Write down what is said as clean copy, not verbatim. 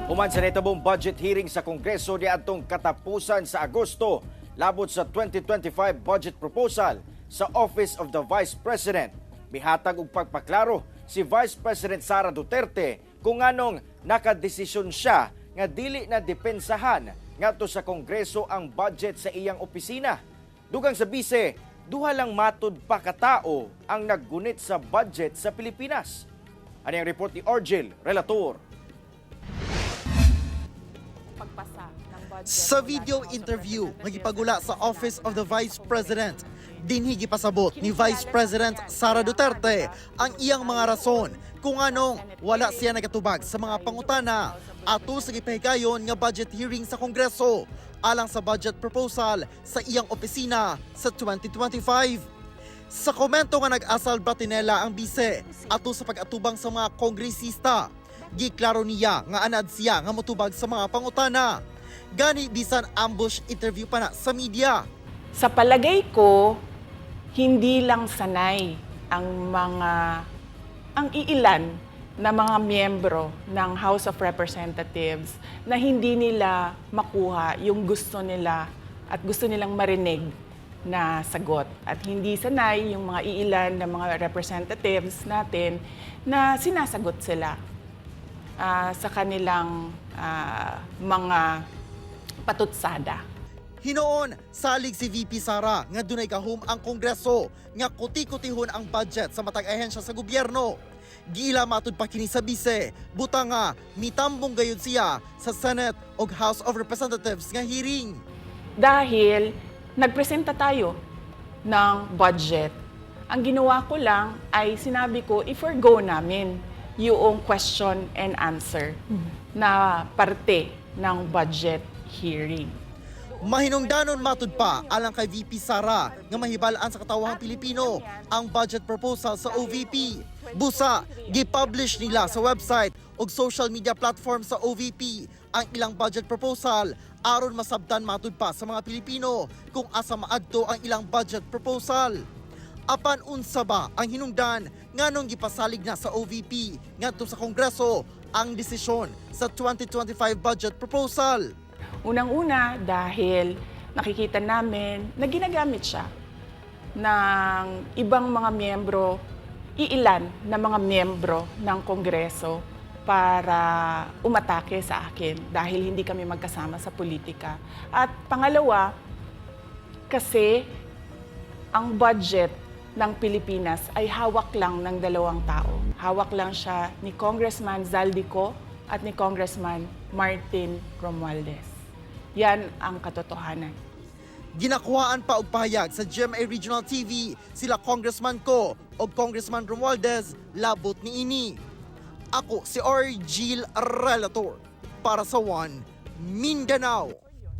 Human sa nahitabong budget hearing sa Kongreso niadtong katapusan sa Agosto labot sa 2025 budget proposal sa Office of the Vice President, mihatag og pagpaklaro si Vice President Sara Duterte kung nganong nakadesisyon siya nga dili na depensahan ngadto sa Kongreso ang budget sa iyang opisina. Dugang sa bise, duha lang matud pa katao ang naggunit sa budget sa Pilipinas. Ani ang report ni Argel Relator. Pagpasa ng budget Sa mula video House of interview nga Representatives gipagula at sa Office of the Senado. Vice President, dinhi gipasabot ni Vice President Sara Duterte ang iyang mga rason kung nganong wala siya nagatubag sa mga pangutana ato sa gipahigayon nga budget hearing sa Kongreso alang sa budget proposal sa iyang opisina sa 2025. Sa komento nga nag-asal Bratinela ang bise ato sa pag-atubang sa mga kongresista, giklaro niya nga anad siya nga motubag sa mga pangutana. Gani bisan ambush interview pa na sa media. Sa palagay ko, hindi lang sanay ang iilan na mga miyembro ng House of Representatives na hindi nila makuha yung gusto nila at gusto nilang marinig na sagot. At hindi sanay yung mga iilan na mga representatives natin na sinasagot sila sa kanilang mga patutsada. Hinoon, salig si VP Sara nga dunay gahom ang Kongreso nga kuti-kutihon ang budget sa matag ahensya sa gobyerno. Giila matud pa kini sa bise, buta nga mitambong gayud siya sa Senate ug House of Representatives nga hearing. Dahil nagpresenta tayo ng budget. Ang ginawa ko lang ay sinabi ko, i-forgo namin yung question and answer na parte ng budget hearing. Mahinungdanon matud pa alang kay VP Sara nga mahibal-an sa katawhang Pilipino ang budget proposal sa OVP. Busa, gi-publish nila sa website ug social media platform sa OVP ang ilang budget proposal aron masabtan matud pa sa mga Pilipino kung asa maadto ang ilang budget proposal. Apan unsa ba ang hinungdan nganong gipasalig na sa OVP ngadto sa Kongreso ang desisyon sa 2025 budget proposal? Unang-una, dahil nakikita namin na ginagamit siya ng ibang mga miyembro, iilan na mga miyembro ng Kongreso para umatake sa akin dahil hindi kami magkasama sa politika. At pangalawa, kasi ang budget ng Pilipinas ay hawak lang ng dalawang tao. Hawak lang siya ni Congressman Zaldy Co at ni Congressman Martin Romualdez. Yan ang katotohanan. Ginakuhaan pa og pahayag sa GMA Regional TV sila Congressman Co o Congressman Romualdez labot niini. Ako si Argil Relator para sa One Mindanao.